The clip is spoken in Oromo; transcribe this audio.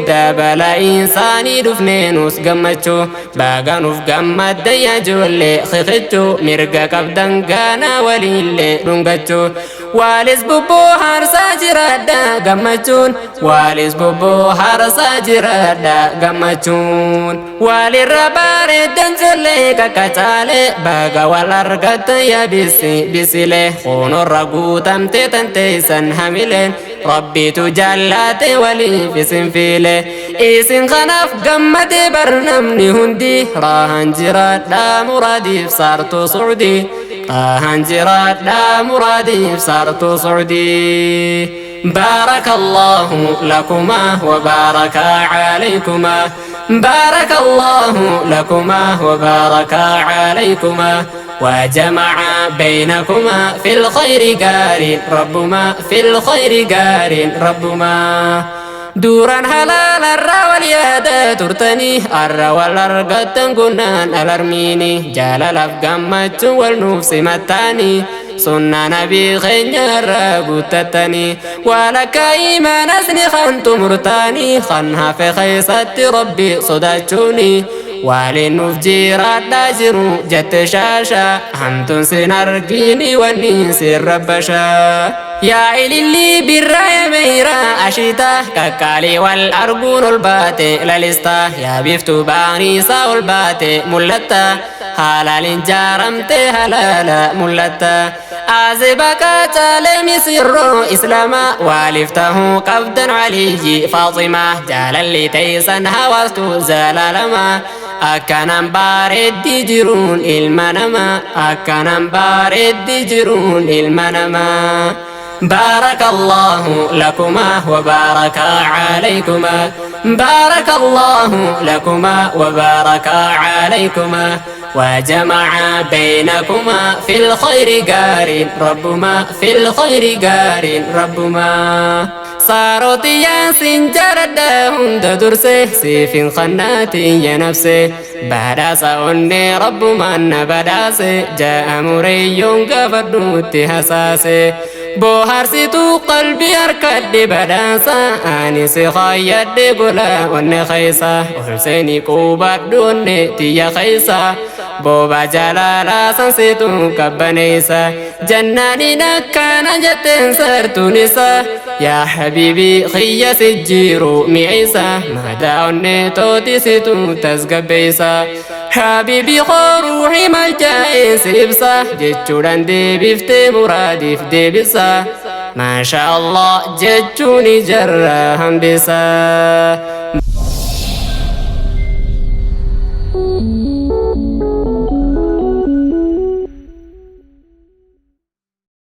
Dabala insaanii dhufneenus gammachuu. Baaganuuf gammadda yaa ijoollee kikichuu, mirga qabdan gaanaa waliillee dhungachuu. Waalis bubboo harsaa jiraadha gammachuun, waalis bubboo harsaa jiraadha gammachuun. Walirra bareeddan ijoollee kakkacaalee, baga wal argattan yaa bisi bisilee. Kunorra guutamte tanteessan hamileen, rabbitu jallaate waliif isin fiile. Isin kanaaf gammadee bar namni hundi, raahan jiraadha muraadiif saartuu sucdii, raahan jiraadha muraadiif saartuu sucdii. بارك الله لكما وبارك عليكما، بارك الله لكما وبارك عليكما، وجمع بينكما في الخير قارن ربما، في الخير قارن ربما. Duraan halaalarraa wal yaada turtanii, arra wal argattan kunnaan alarmiini. Jaalalaaf gammachuun wal nuuf simattaanii, sunnaa nabii keenya irraa guuttattanii. Walakka imaanas ni kan xumurtaanii, kan hafe keessatti rabbi sodaachuuni. Waliin nuuf jiraadhaa jiru jette shaasha, hamtuun sin argini wanni sin rabbashaa. Yaa ilillii birraa yameera ashita, kakkaalii wal arguun ol baate lalista. Yaa biiftuu baaniisaa ol baate mul'atta, halaalin jaaramte halaala mul'atta. Aziba kacaalee misirroo islaama, waaliif tahuu qabdan aliyyi faaxima. Jaalalli teessan hawaastu zalaalama, akkanaan bareeddi jiruun ilma nama, akkanaan bareeddi jiruun ilma namaa. بارك الله لكما وبارك عليكما، بارك الله لكما وبارك عليكما، وجمع بينكما في الخير قارن ربما، في الخير قارن ربما. صارت ياسين جرد هند درسه، سيف خنات يا نفسي بداس أني رب من بداس جاء مري قفدوت حساسي. Bohaarsituu qalbii harkadhe badhaasa, ani si kaayyadhe gola onne keessa. Ol seenii qubadhu onne tiyya keessa, booba jaalalaa sansitu qabbaneessa. Jannaaniin akkana jetteen sartuun isa, yaa habiibii xiyya si jiru mi'eessa, madaa onne tooti situ tasgabbeessa. Habiibii koo ruuxii maal jaa'een si ibsa jechuudhaan deebiftee muraadiif deebisa. Maasha Allah jechuun ijarra hambisa.